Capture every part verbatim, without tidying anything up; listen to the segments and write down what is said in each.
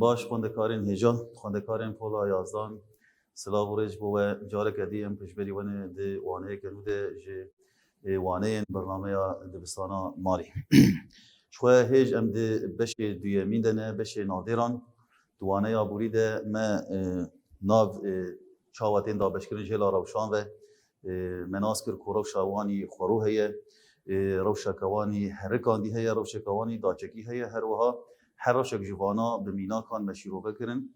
Baş xwendekarên hêja, xwendekarên pola yazdan, silav û rêz bo we. Careke dî em pêşberî we ne di waneyeke nû de ji, e, waneyên bernameya dibistana Marî. Ji xwe hêj em di beşê duyemîn de ne, beşê navdêran. Di waneya borî de me, e, nav, e, çawa tên dabeşkirin jê la rewşan ve, e, me nas kir ku rewşa wanî xwerû heye, e, rewşeke wanî herikandî heye, rewşeke wanî daçekî heye, her wiha her rewşek ji vana bi mînakan me şîrove kirin.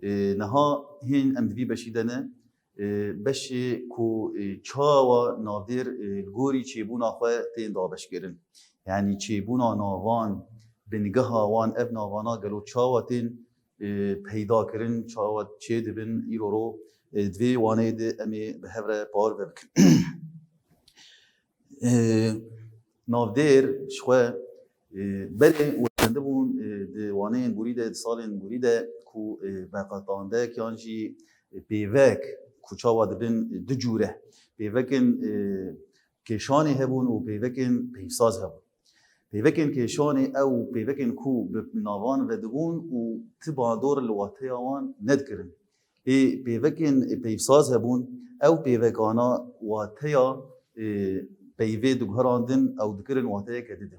E, niha hîn em di vî beşî de ne, e, beşê ku, e, çawa navdêr, e, li gorî çêbûna xwe tên dabeşkirin. Yanî çêbûna navan, bingeha wan, ev navana gelo çawa tên, e, peyda kirin, çawa çêdibin, îro ro, e, di vê waneyê de em ê bi hev re parve bikin. E, navdêr ji xwe, e, berê we xwendibûn, e, di waneyên borî de, di salên borî de ku, e, beqetandek yan jî, e, pêvek ku çawa dibin, e, du cûre. Pêvekên, e, kêşanê hebûn û pêvekên peyvsaz hebûn. Pêvekên kêşanê ew pêvekên ku bi navan ve dibûn û ti bandor li wateya wan nedikirin. Ê pêvekên peyvsaz hebûn, ew pêvekana wateya, ê, peyvê diguherandin, ew dikirin wateyeke dide.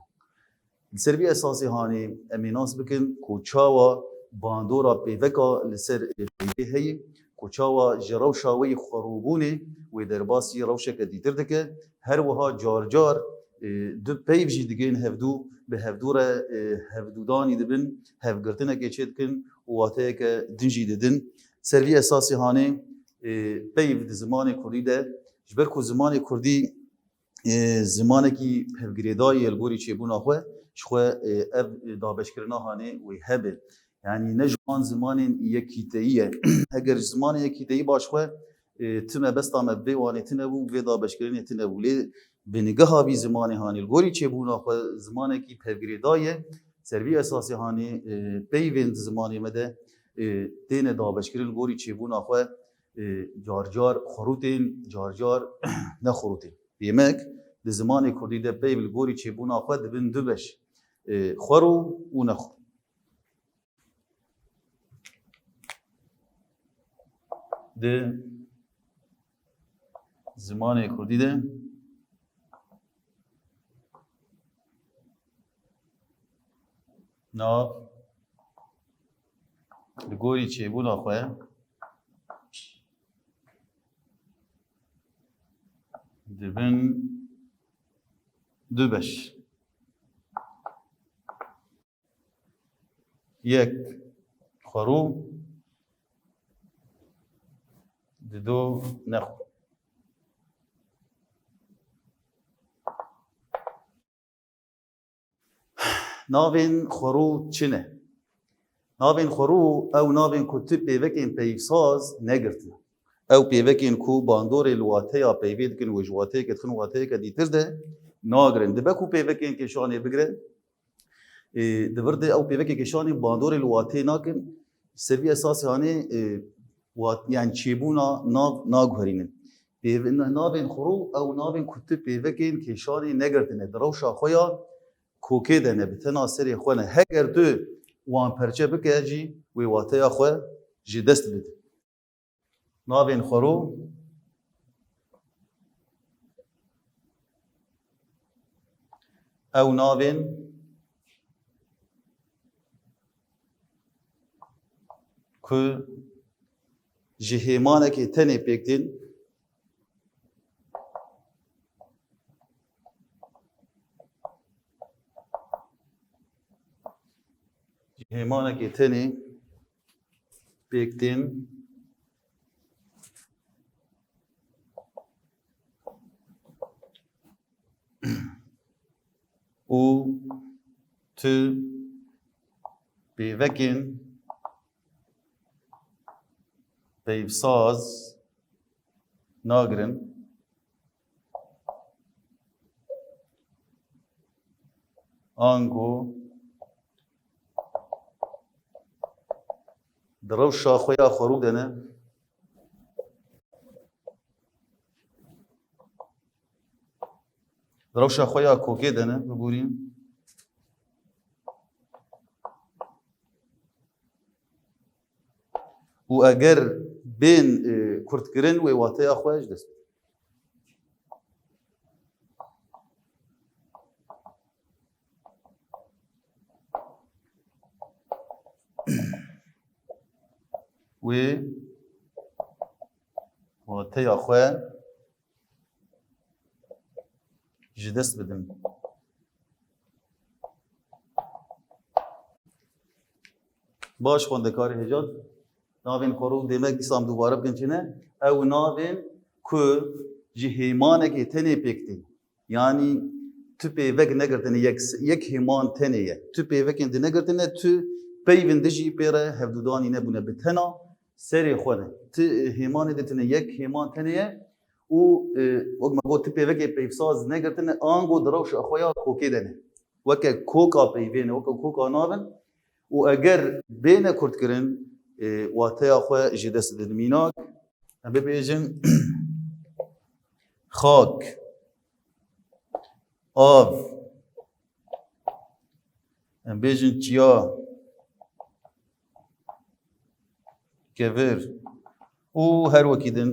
Li ser vî esasê hanê em ê nas bikin ku çawa bandora pêveka li ser, ê, peyvê heye, ku çawa ji rewşa wê yî xwerûbûnê wê derbasî rewşeke dîtir dike, her wiha car car, e, du peyv jî digihên hevdû, bi hevdû re, e, hevdûdanî dibin, hevgirtinekê çêdikin û wateyeke din jî didin. Ser vî esasî hanê, e, peyv di zimanê kurdî de, ji ber ku zimanê kurdî, e, zimanekî hevgirêdayî ye li gorî çêbûna xwe, ji xwe, e, ev dabeşkirina hanê wê hebe. Yanî ne ji wan zimanên yekîteyî ye. Heger ji zimanê yekîteyî ba ji xwe, e, ti mebesta me bi vê wanê tune bû, bi vê dabeşkirinê tune bû. Lê bingeha vî zimanê hanê li gorî çêbûna xwe zimanekî hevgirêdayî ye. Ser vî esasê hanê, e, peyvên di zimanê me de, e, têne dabeşkirin li gorî çêbûna xwe, e, car car xwerû tên, car car ne xwerû tên. Yemek di zimanê kurdî de peyv li gorî çêbûna xwe dibin du beş, e, xwerû û nexwerû. Di zimanê kurdî de nav li gorî çêbûna xwe dibin du beş. Yek xwerû, dido nexwe. Navên xwerû çi ne? Navên xwerû ew navên ku tu pêvekên peyvsaz negirtine. Ew pêvekên ku bandorê li wateya peyvê dikin, wê ji wateyeke dixin wateyeke dîtir de nagirin. Dibe ku pêvekên kêşanê bigire, ê, di vir de ew pêvekê kêşanê bandorê li wateyê nakin. Ser vî esasê hanê, ê, wat-, yani çêbûna nav naguherînin. Pêve-, na-, navên xurû ew navên ku tu pêvekên kêşanê negirtine. Di rewşa xwe ya kokê de ne, bi tena serê xwe ne. Heger tu wan perçe bike jî wê wateya xwe ji dest bide. Navên xwerû ew navên ku ji hêmanekê tenê pêk tên, ji hêmanekê tenê pêk tên û tu pêvekên peyvsaz nagirin. Ango di rewşa xwe ya xwerû de ne. Di rewşa xwe ya kokê de ne, bibûrîn. û eger bên, e, kurtkirin, wê wateya xwe ji dest bidin. Wê wateya xwe ji dest bidin. Baş xwendekarê hêja, navên xwerû demek dîsa em dubare bikin çi ne? Ew navên ku ji hêmanekê tenê pêk tên. Yanî tu pêvek negirtine, yek, yek hêman tenê ye. Tu pêvekên di negirtine, tu peyvên di jî pê re hevdûdanî nebûne, bi tena serê xwe ne. Tu, e, hêmanê di tine, yek hêman tenê ye û, e, wek me got, tu pêvekê peyvsaz negirtine, ango di rewşa xwe ya kokê de ne. Weke koka peyvê ne, weke koka navin û eger bêne kurtkirin, e, wateya xwe ji dest didin. Mînak, em bibêjin xak, av, em bêjin çiya, kevir û her wekî din.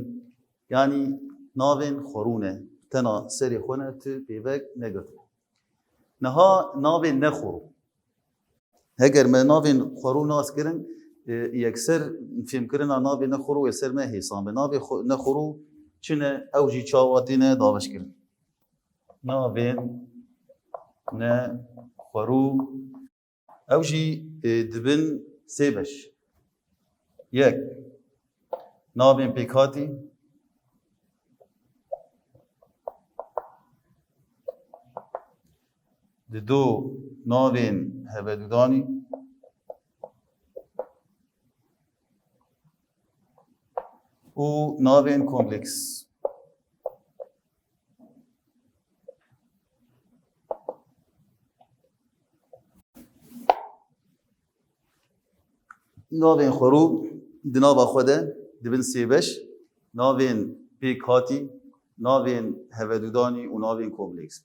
Yanî navên xwerû ne, tena serê xwe ne, tu pêvek negirtine. Niha navên ne xwerû. Heger me navên xwerû nas kirin, e, yekser fêmkirina navê ne xwerû ê ser me hêsan be. Navê xwe-, ne xwerû çi ne, ew jî çawa têne dabeşkirin? Navên ne xwerû, ew jî, e, dibin sê beş. Yek, navên pêkhatî. Dido, navên hevedûdanî. Û navên kompleks. Navên xwerû di nava xwe de dibin sê beş, navên pêkhatî, navên hevedûdanî û navên kompleks.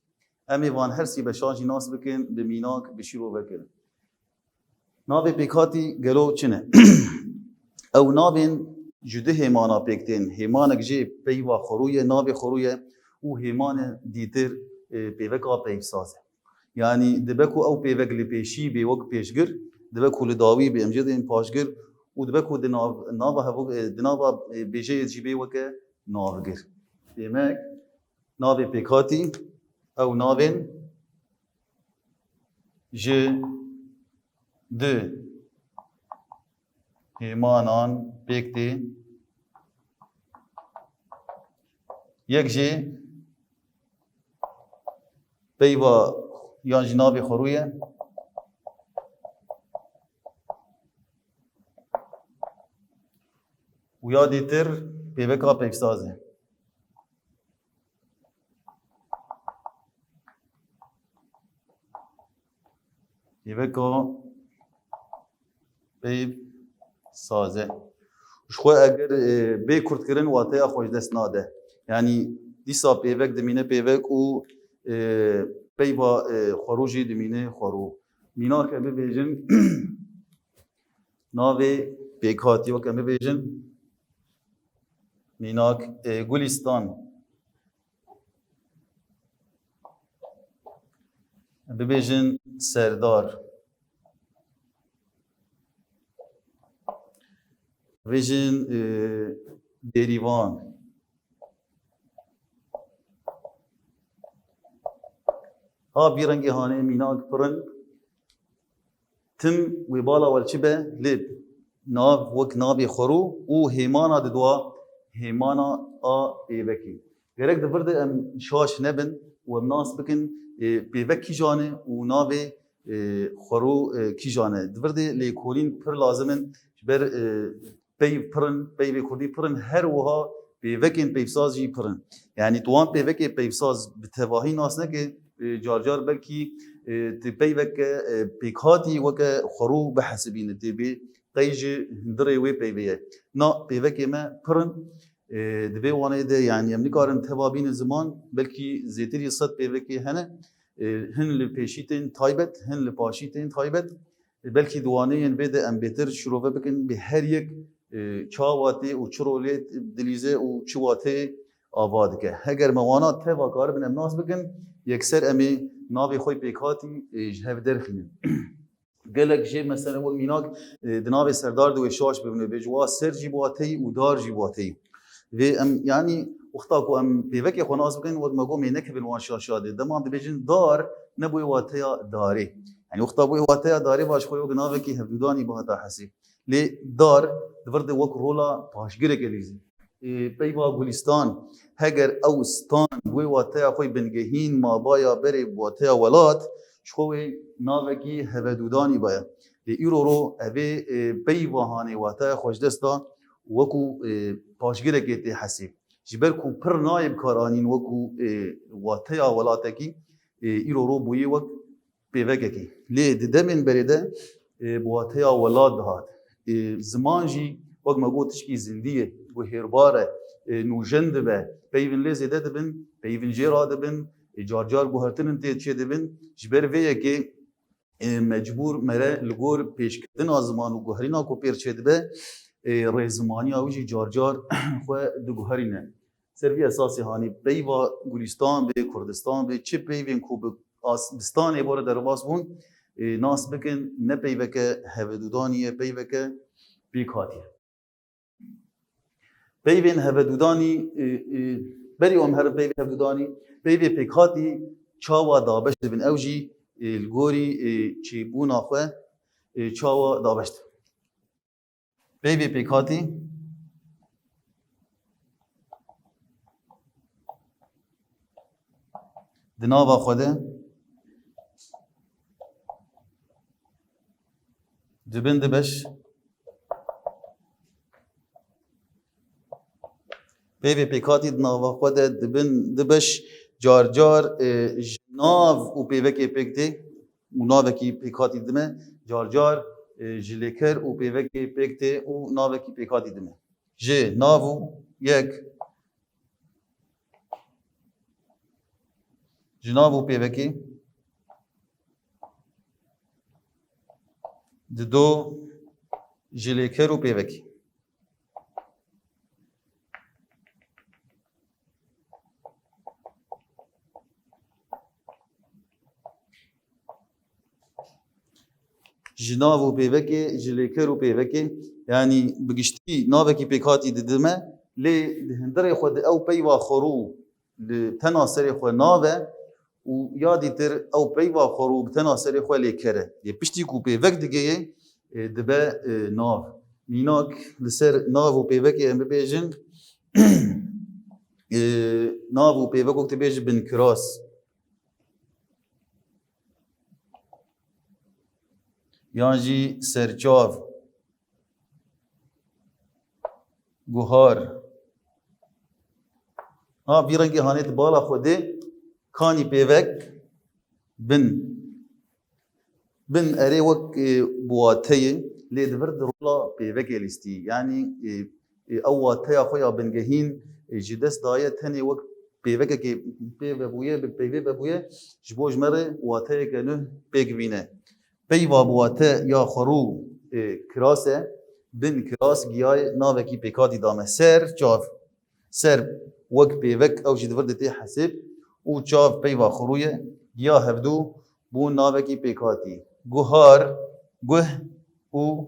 Em ê van her sê beşan jî nas bikin, bi mînak, bi şîrove kirin. Navê pêkhatî gelo çi ne? Ew navên ji du hêmana pêk tên. Hêmanek jê peyva xwerû ye, navê xwerû ye û hêmane dîtir, e, pêveka peyvsaz e. Yanî dibe ku ew pêvek li pêşî bê wek pêşgir, dibe ku li dawî bê em jê dên paşgir û dibe ku di nav-, nava hevok-, e, di nava, e, bêjeyê jî bê weke navgir. Demek navê pêkhatî ew navên ji du hêmanan pêk tê. Yek jê peyva yan jî navê xwerû ye. Û ya dîtir pêveka peyvsaz e. Pêveka peyv saz e. Ji xwe eger, e, bê kurtkirin wateya xwe ji dest nade. Yanî dîsa pêvek dimîne pêvek û, e, peyva, e, xwerû jî dimîne xwerû. Mînak em bibêjin navê pêkhatî wek em bibêjin mînak, e, Gulîstan. Bibêjin Serdar. Bibêjin, e, Bêrîvan. Ha vî rengê hanê mînak pirin. Tim wê bala we çi be, lê nav wek navê xwerû û hêmana didwa hêmana a pêvekê. Gerek di vir de em şaş nebin û em nas bikin, e, pêvek kîjan e û navê, e, xwerû, e, kîjan e. Di vir de lêkolîn pir lazim in, ji ber, e, peyv pir in, peyvê kurdî pir in, her wiha pêvekên peyvsaz jî pir in. Yanî tu wan pêvekê peyvsaz bi tevahî nas neke, e, car car belkî, e, tu peyveke, e, pêkhatî weke xwerû bihesibîne, tê bê qey ji hundirê wê peyvê ye. Na pêvekê me pir in, e, di vê wanê de, yanî em nikarin teva bînin ziman, belkî zêtirî sed pêvekê hene, e, hin li pêşî tên taybet, hin li paşî tên taybet. Belkî di waneyên vê de em bêtir şirove bikin, bê her yek, e, ça watê û çi rolê dilîze û çi wateyê ava dike. Heger me wana teva karibin em nas bikin, yekser em ê navê xwe pêkhatî, e, ji hev derxînin. Gelek jê mesela wek mînak, e, di navê Serdar de wê şaş bibin, wê bêjin wa ser jî bi wateyî û dar jî bi wateyî. Vê em, yanî wexta ku em pêvekê xwe nas bikin, wek me got, em ê nekevin wan şaşa de. Dema em dibêjin dar, ne bi wê wateya darê. Yanî wexta bi wê wateya darê va ji xwe wek navekî hevdûdanî bihata hesê. Lê dar di vir de wek rola paşgireke lîzî. Ê, peyva Gulistan, heger ew stan wê wateya xwe bingehîn mabaya berê bi wateya welat, ji xwe wê navekî hevedûdanî baya. Lê îro ro evê, ê, peyva hanê wateya xwe ji dest da, wekû, ê, paşgirekê tê hesê. Ji ber ku pir nayê bikaranîn wekû, ê, wateya welatekî, ê, îro ro bûyê wek pêvekekê. Lê di demên berê de, e, bi wateya welat dihat. E, ziman jî wek me got tişkî zindî ye, guhêrbar e, e, nûjen dibe, peyvên lê zêde dibin, peyvên jê radibin, e, car car guhertinin tê çêdibin. Ji ber vê yekê, e, mecbûr mere li gor pêşketina ziman û guherîna ku pêr çêdibe, e, rêzimaniya wî jî car car xwe diguherîne. Ser vî esasê hanî peyva Gulistan bê, Kurdistan bê, çi peyvên ku bi as-, bi stanê bore derbas bûn, ê, nas bikin, ne peyveke hevedûdanî ye, peyveke pêkhatî ye. Peyvên hevedûdanî, ê, ê, berî em herin peyvê hevedûdanî, peyvê pêkhatî çawa dabeş dibin? Ew jî, ê, li gorî, ê, çêbûna xwe, ê, çawa dabeş dibin? Peyvê pêkhatî di nava xwe de dibin du beş. Peyvê pêkhatî di nava xwe de dibin du beş, car car, e, ji nav û pêvekê pêk tê. Û navekî pêkhatî dime, car car, e, ji lêker û pêvekê pêk tê û navekî pêkhatî dime. Ji nav û yek, ji nav û pêvekê, di do, ji lêker û pêvekê. Ji nav û pêvekê, ji lêker û pêvekê, yanî bi giştî navekî pêkhatî didime, lê di hundirê xwe de ew peyva xwerû li tena serê xwe nav e û ya dîtir ew peyva xwerû bi tena serê xwe lêker e. Lê piştî ku pêvek digihê, e, dibe, e, nav. Mînak li ser nav û pêvekê em bibêjin, e, nav û pêvek wek dibêjin binkiras. Yan jî serçav, guhar. Ha, vî rengê hanê di bala xwe de kanî pêvek bin. Bin erê wek, e, bi wate ye, lê di vir di rola pêvekê lîstî. Yanî, e, e, ew wateya xwe ya bingehîn, e, ji dest daye, tenê wek pêvekekê pê vebûye, bi peyvê vebûye, ji bo ji me re wateyeke nû pêk bîne. Peyva bi wate ya xwerû, e, kiras e, bin kiras giyayê navekî pêkhatî dame. Ser, çav. Ser wek pêvek ew jî di vir de tê hesêb û çav peyva xwerû ye, giya hevdû bûn navekî pêkhatî. Guhar, guh û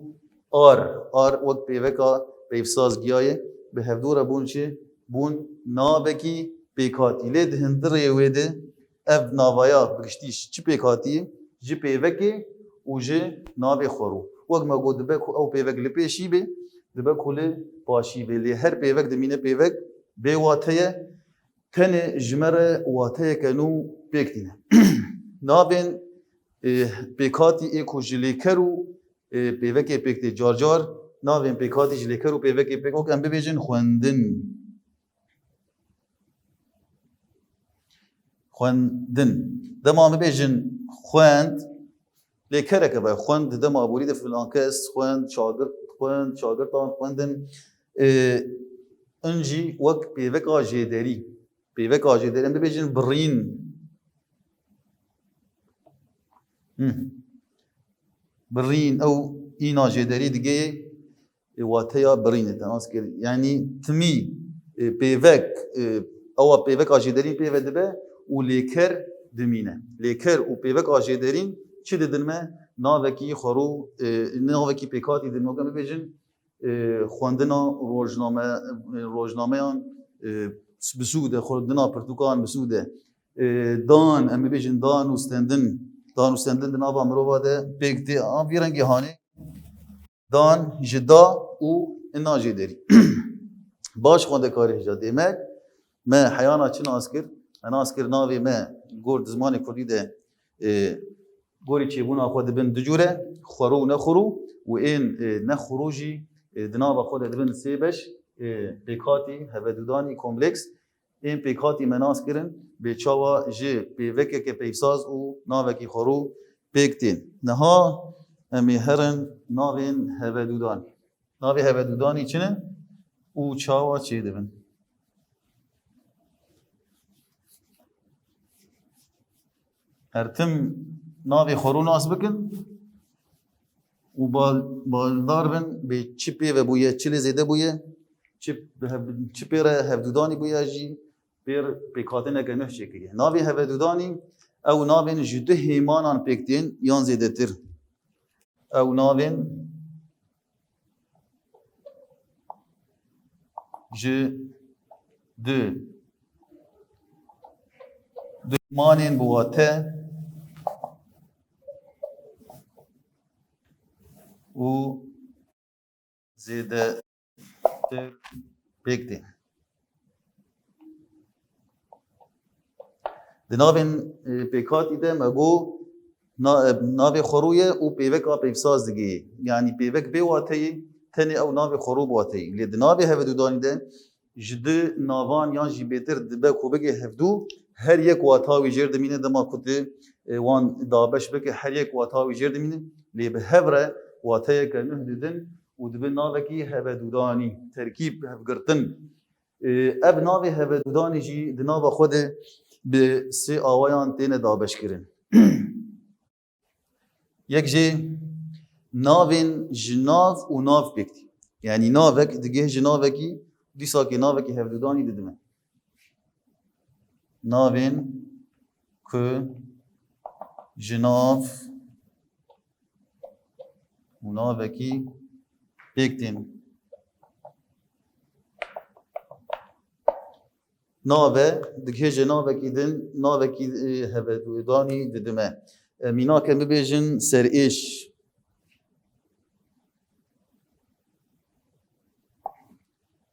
ar. Ar wek pêveka peyvsaz giya ye, bi hevdû re bûn çi? Bûn navekî pêkhatî. Lê di hundirê wê de ev navaya bi giştî ji çi pêkhatî ye? Ji pêvekê û ji navê xwerû. Wek me got, dibe ku ew pêvek li pêşî bê, dibe ku li paşî bê. Lê her pêvek dimîne pêvek bê wate ye. Tenê ji me re wateyeke nû pêk tîne. Navên, e, pêkhatî ê ku ji lêker û, e, pêvekê pêk tê car car, navên pêkhatî ji lêker û pêvekê pêk, wek em bibêjin xwendin. Xwendin. Dema em bibêjin xwend, lêkereke be, xwend di dema borî de filan kes xwend, şagirt xwend, şagirtan xwendin. Ê, in jî wek pêveka jêderî. Pêveka jêderî, em bibêjin birîn. Hı. Birîn, ew îna jêderî digê. e, wateya birîn e, te nas kir. Yanî timî, e, pêvek, e, ewa pêveka jêderîn pê ve dibe û lêker dimîne. Lêker û pêveka jêderîn çi didin me? Navekî xwerû, e, navekî pêkhatî didin me. Em bibêjin, e, xwendina rojname, e, rojnameyan, e, bi sûd e, xwendina pirtûkan bi sûd e. E, dan, em bibêjin dan û stendin. Dan û stendin di nava mirova de pêk tê. A vî rengî hanê. Dan ji da û ina jêderî. Baş xwendekarê hêja dê me, me heyana çi nas kir? Me nas kir navê me gor di zimanê kurdî de, e, gorî çêbûna xwe dibin du cûre, xwerû û nexwerû û ên, e, nexwerû jî, e, di nava xwe de dibin sê beş, e, pêkhatî, hevedûdanî, kompleks. Ên pêkhatî me nas kirin, bê çawa ji pêvekeke peyvsaz û navekî xwerû pêk tên. Niha em ê herin navên hevedûdanî. Navê hevedûdanî çi ne û çawa çêdibin? Her tim navê xwerû nas bikin û bal-, baldar bin bê çi pê ve bûye, çi lê zêde bûye, çi bi hev-, çi pê re hevdûdanî bûye jî pê r-, pêkhatineke nuh çêkiriye. Navê hevedûdanî ew navên ji du hêmanan pêk tên yan zêdetir. Ew navên ji du, du hêmanên bi wate û zêdetir pêk tê. Di navên, e, pêkhatî de me got na-, e, navê xwerû ye û pêveka peyvsaz digihê. Yanî pêvek bê wateyê tenê ew navê xwerû bi wateyê. Lê di navê hevedûdanî de ji du navan yan jî bêtir dibe ku bigê hevdû, her yek wata wî jêr dimîne dema ku tu, e, wan dabeş bike, her yek wata wî jêr dimîne. Lê bi hev re wateyeke nuh didin û dibin navekî hevedûdanî, terkîb, hevgirtin. E, ev navê hevedûdanî jî di nava xwe de bi sê awayan têne dabeşkirin. Yek jê navên ji nav û nav pêk tê. Yanî navek digihê ji navekî, dîsakê navekî hevdûdanî didime. Navên ku ji nav û navekî pêk tên. Nave digihêje navekî din, navekî, e, hevedûdanî didime. E, mînake bibêjin serêş.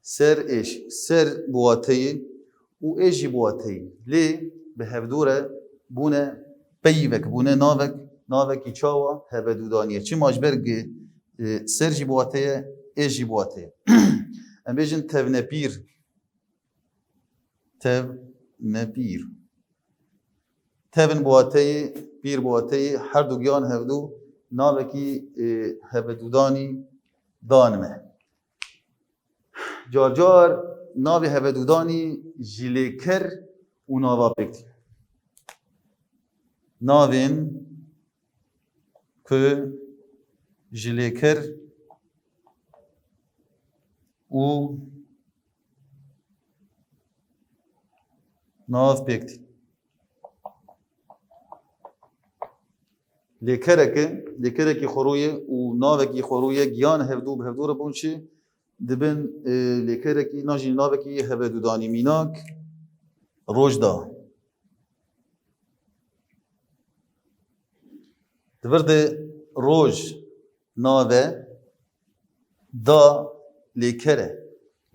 Ser êş, ser bi wateyê û êş jî bi wateyê. Lê bi hevdû re bûne peyvek, bûne navek, navekî çawa? Hevedûdanî ye. Çima ji ber gi, e, ser jî bi wateyê, êş jî bi wateyê. Em bêjin tevnepîr. Tevnepîr. Tevin bi wateyê, pîr bi wateyê, her du giyan hevdû navekî, e, hevedûdanî danime. Car car navê hevedûdanî ji lêker û nava pêk tê. Navên ku ji lêker û nav pêk tê. Lêkereke, lêkerekî xwerû ye û navekî xwerû ye, giyan hevdû bi hevdû re bûn çi? Dibin, e, lêkerekî, nan jî navekî hevedûdanî mînak, rojda. Di vir de roj nave, da lêker e.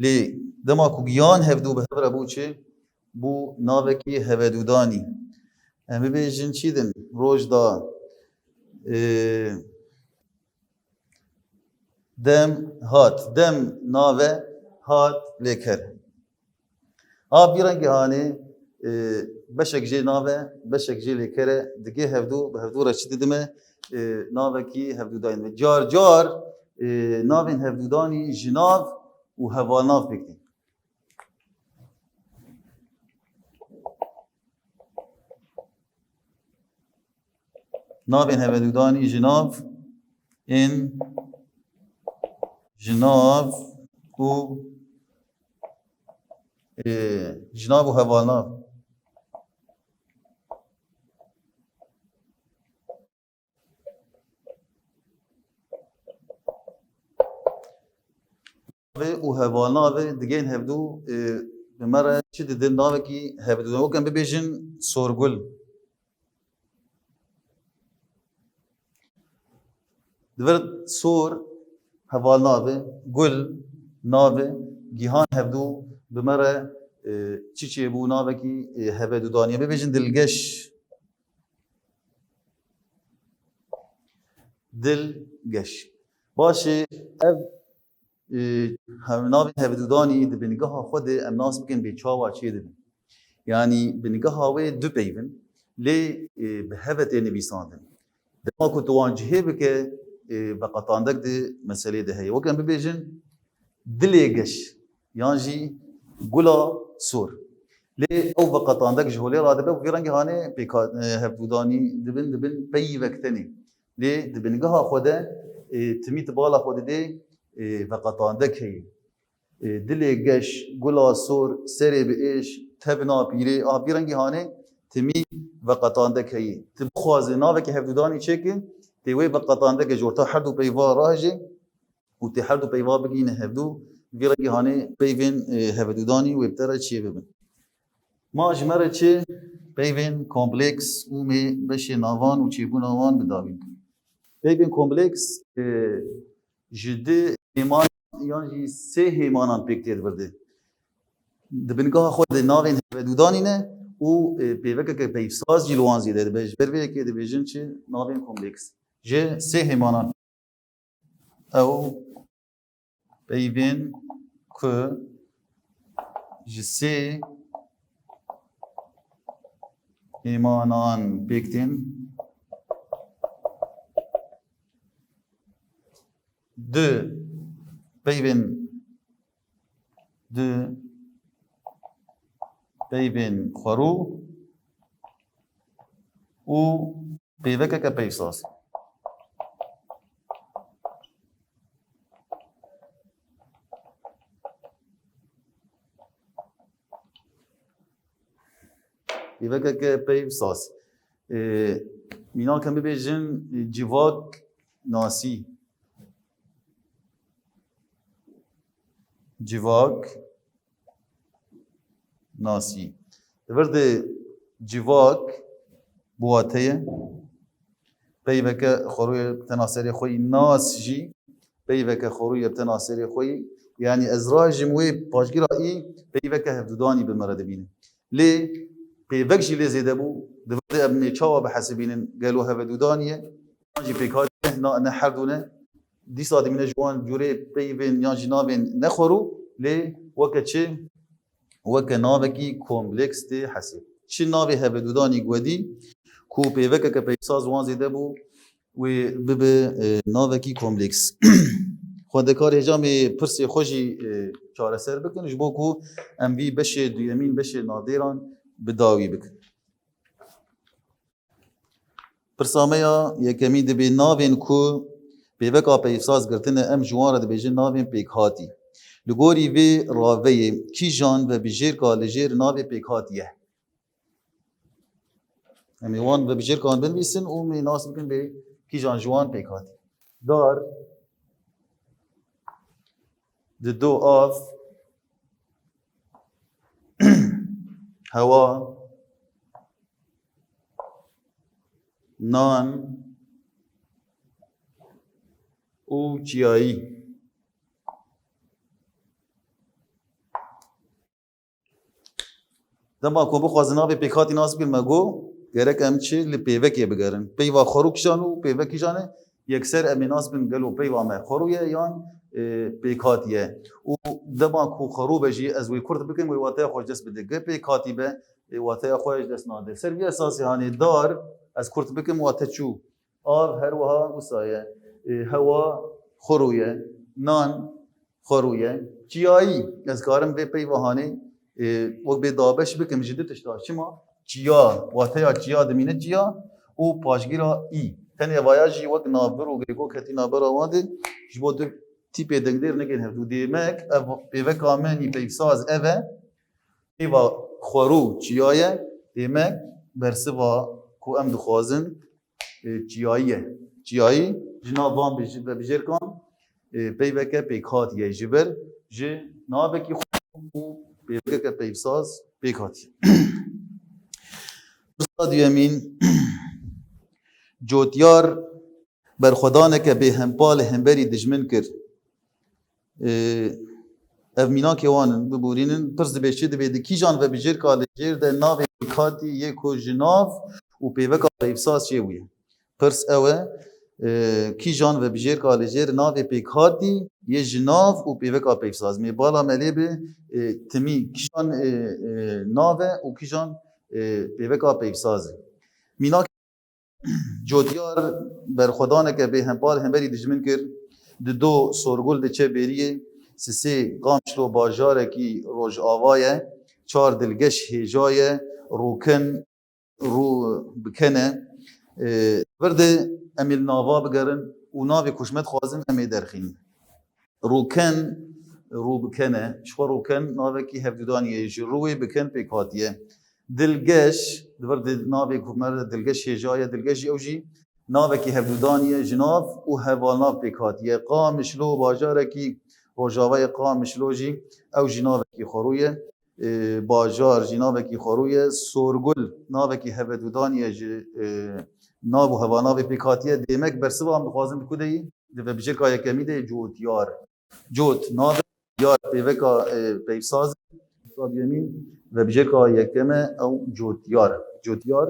Lê dema ku giyan hevdû bi hev re bû çi? Bû navekî hevedûdanî. Em bibêjin çi din? Roj da, e, dem hat. Dem nave, hat lêker. A vî rengê hanê, e, beşek jê nave, beşek jê lêker e, digê hevdû, bi hevdû re çi didime, e, navekî hevdûdanî dime. Car car, e, navên hevdûdanî ji nav û hevalnav pêk tên. Navên hevedûdanî ji nav ên Ji nav û, e, ji nav û hevalnav. Navê û hevalnavê digên hevdû, e, bi me re çi didin? Navekî hevdû. Wek em bibêjin Sorgul. Di vir sor, hevalnavê, gul, navê, gihan hevdû bi me re, e, çi çêbû, navekî, e, hevedûdanî ye. Bibêjin dilgeş. Dilgeş. Baş e, ev, e, hev-, navên hevedûdanî di bingeha xwe de em nas bikin bê çawa çêdibin. Yanî bingeha wê du peyv in, lê, e, bi hev e tê nivîsandin. Dema ku tu wan cihê bike, e, veqetandek di meselê de heye. Wek em bibêjin, dilê geş, yan jî gula sor. Lê ew veqetandek ji holê radibe, ku vî rengî hanê pêka-, e, hevdûdanî dibin, dibin peyvek tenê. Lê di bingeha xwe de, e, timî tu bala xwe didê, e, veqetandek heye. E, dilê geş, gula sor, serê bi êş, tevna pîrê, a vî rengî hanê timî veqetandek heye. Tu bixwazî navekî hevdûdanî çêkî, tê wê veqetandekê ji orta her du peyva rahêjê û tê her du peyva bigihîne hevdû, vî rengî hanê peyvên, e, hevedûdanî wê bi te re çê bibin. Ma ji me re çi peyvên kompleks û mê beşê navan û çêbûna wan bi dawî bikin. Peyvên kompleks, e, ji du hêman yan jî sê hêmanan pêk tê di vir de. Di bingeha xwe de navên hevedûdanî ne û, e, pêvekeke peyvsaz jî li wan zêde dibe. Ji ber vê yekê dibêjin çi navên kompleks. Ji sê hêmanan. Ew peyvên ku ji sê hêmanan pêk tên, du peyvên, du peyvên xwerû û peyvekeke peyvsaz. Peyvekeke peyvsaz. Ee, mînak em bibêjin, e, civak nasî. Civak nasî. Di vir de civak bi wate ye. Peyveke xwerû ye bi tena serê xwe yî, nas jî peyveke xwerû ye bi tena serê xwe yî. Yanî ez rahêjim wê paşgîra î peyveke hevdûdanî bi me re dibîne. Lê peyvek jî lê zêde bû. Di vir de em ê çawa bihesibînin? Gelo hevedûdanî ye? Yan jî pêkhatî ne, na, ne her du ne? Dîsa dimîne ji wan cûrê peyvên yan jî navên ne xwerû, lê weke çi? Weke navekî kompleks tê hesê. Çi navê hevedûdanî gwedî ku peyvekeke peyvsaz wan zêde bû, wê bibe, e, navekî kompleks. Xwendekar hêja em ê pirsê xwe jî, e, çareser bikin, ji bo ku em vî beşê duyemîn, beşê navdêran bi dawî bikin. Pirsa me ya yekemîn dibê navên ku pêveka peyvsaz girtine, em ji wan re dibêjin navên pêkhatî. Li gorî vê raveyê kîjan vebijêrka li jêr navê pêkhatî ye? Em ê wan vebijêrkan binivîsin û em ê nas bikin bê kîjan ji wan pêkhatî. Dar, dido, av, hewa, nan û çiyayî. Dema ku bixwazin navê pêkhatî nas bikin, me got, gerek em çi li pêvekê bigerin. Peyva xwerû kîjan û pêvek kîjan e, yekser em ê nas bin gelo peyva me xwerû ye yan, e, pêkhatî ye. Û dema ku xwerû be jî ez wê kurt bikim, wê wateya xwe ji dest bide. Ge pêkhatî be, e, wateya xwe ji dest nade. Ser vî esasî hanê dar ez kurt bikim, wate çû. Av her wiha wisa ye. E, hewa xwerû ye. Nan xwerû ye. Çiyayî, ez karim vê peyva hanê, e, wek bê dabeş bikim ji du tişta. Çima? Çiya, wateya çiya dimîne çiya û paşgîra î. Tenê vaya jî wek navbir û girêko ketî navbera wan de ji bo du Tîpê dengdêr nêkên hevdû. Demek ev pêveka min î peyvsaz ev e. Pêva xwerû çiya ye. Demek bersiva ku em dixwazin, e, çiyayî ye. Çiyayî ji nav van bij-, vebijêrkan, e, peyveke pêkhatî ye. Ji ber ji navekî xwerû û pêvekeke peyvsaz pêk hatiye. Pirsa duyemîn, cotyar berxwedaneke bêhempa li hemberî dijmin kir. Ê, ev mînakê wan in, biborînin. Pirs dibê, çi dibê, di kîjan vebijêrka li jêr de navê pêkhatî yê ku ji nav û pêveka peyvsaz çêbûye? Pirs ew e, ê, kîjan vebijêrka li jêr navê pêkhatî yê ji nav û pêveka peyvsaz? Mê bala me lê bi, ê, timî kîjan, ê, ê, nav e û kîjan, ê, pêveka peyvsaz e? Mînak Cotyar berxwedaneke bêhempa li hemberî dijmin kir. Di do Sorgul diçe bêriyê. Sisê Qamişlo bajarekî rojava ye. Çar Dilgeş hêja ye. Rûken, rû bikene. Ê, vir de em ê li nava bigerin û navê ku ji me dixwazin em ê derxînin. Rûken, rû bikene. Ji xwe rûken navekî hevdûdanî ye. Ji rûyê biken pêk hatiye. Dilgeş, di vir di navê ku me re dilgeş hêja ye, dilgeş jî ew jî navekî hevdûdanî ye, ji nav û hevalnav pêk hatiye. Qamişlo, bajarekî rojavayê Qamişlo jî ew jî navekî xwerû ye. Ê, bajar jî navekî xwerû ye. Sorgul navekî hevedûdanî ye, ji, ê, nav û hevalnavê pêk hatiye. Demek bersiva em dixwazin di ku de yî? Di vebijêrka yekemî de yê, cotyar. Cot, navê, yar, pêveka, e, peyvsaz. Pirsa duyemîn, vebijêrka yekem e, ew cotyar. Cotyar,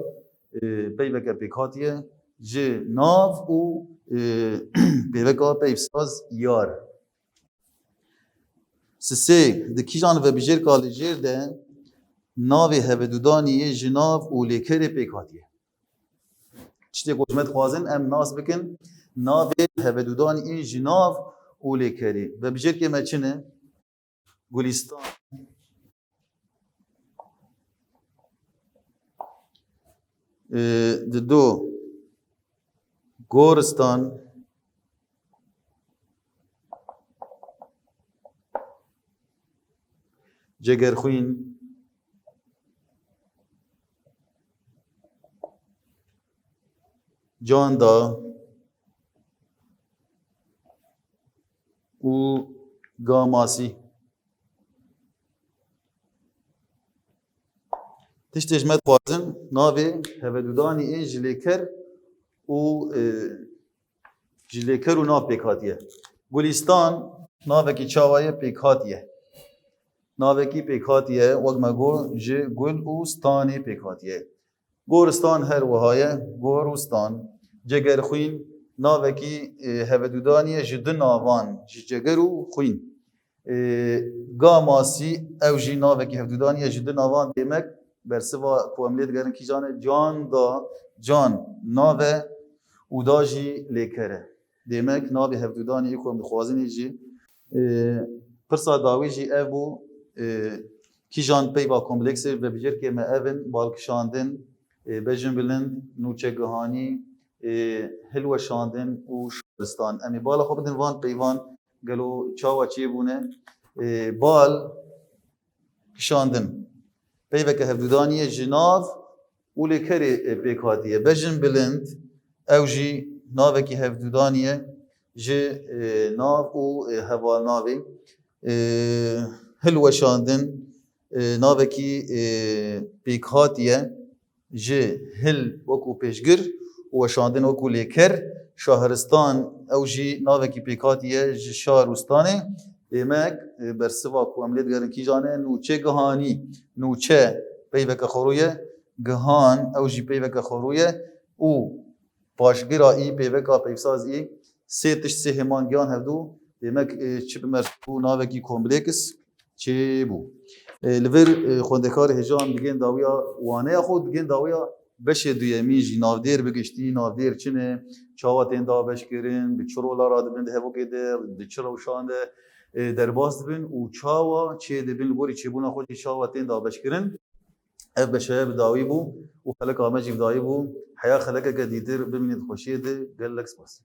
e, peyveke pêkhatiye ji nav û, e, pêveka peyvsaz yar. Sisê, di kîjan vebijêrka li jêr de navê hevedûdanî yê ji nav û lêkerê pêkhatiye? Tiştê ku ji me dixwazin em nas bikin, navê hevedûdanî ên ji nav û lêkerê. Vebijêrkê me çi ne? Gulîstan. Ê, dido. Goristan. Cegerxwîn. Canda û gamasî. Tiştê ji me dixwazin, navê hevedûdanî ên ji lêker û, e, ji lêker û nav pêk hatiye. Gulîstan navekî çawa ye? Pêk hatiye. Navekî pêk hatiye, wek me got, ji gul û stanê pêk hatiye. Goristan her wiha ye, gor û stan. Cegerxwîn navekî, e, hevedûdanî ye ji du navan, ji ceger û xwîn. E, gamasî, ew jî navekî hevdûdanî ye ji du navan, demek bersiva ku em lê digerin kîjan e? Can da, can nav e û da jî lêker e. Demek navê hevdûdanî ku em dixwazin jî. E, pirsa dawî jî ev bû, e, kîjan peyva kompleksê vebijêrkê me ev in: balkişandin, e, bejinbilind, nûçegihanî, e, hilweşandin û şaristan. Em ê bala xwe bidin van peyvan, gelo çawa çêbûne? E, bal, kişandin. Peyveke hevdûdanî ye ji nav û lêkerê, e, pêk hatiye. Bejinbilind, ew jî navekî hevdûdanî ye ji, e, nav û, e, hevalnavê. E, hilweşandin, e, navekî, e, pêk hatiye ji hil wekû pêşgir û weşandin wekû lêker. Şahiristan, ew jî navekî pêkhatî ye ji şar û stanê. Demek, e, bersiva ku em lê digerin kîjan e? Nûçe gihanî. Nûçe peyveke xwerû ye. Gihan, ew jî peyveke xwerû ye. Û paşgira î, peyveka peyvsaz î, sê tişt, sê hêman gihan hevdû. Demek, e, çi bi me re bû? Navekî kompleks çêbû. E, li vir, e, xwendekarê hêja em digên dawiya waneya xwe, digên dawiya beşê duyemîn jî, navdêr bi giştî, navdêr çi ne, çawa tên dabeşkirin, bi çi rola radibin di hevokê de, di çi rewşan de, e, derbas dibin û çawa çêdibin, li gorî çêbûna xwe jî çawa tên dabeşkirin. Ev beşeya bi dawî bû û xeleka me jî bi dawî bû. Heya xelekeke dîtir, bimînin di xweşiyê de. Gelek spas.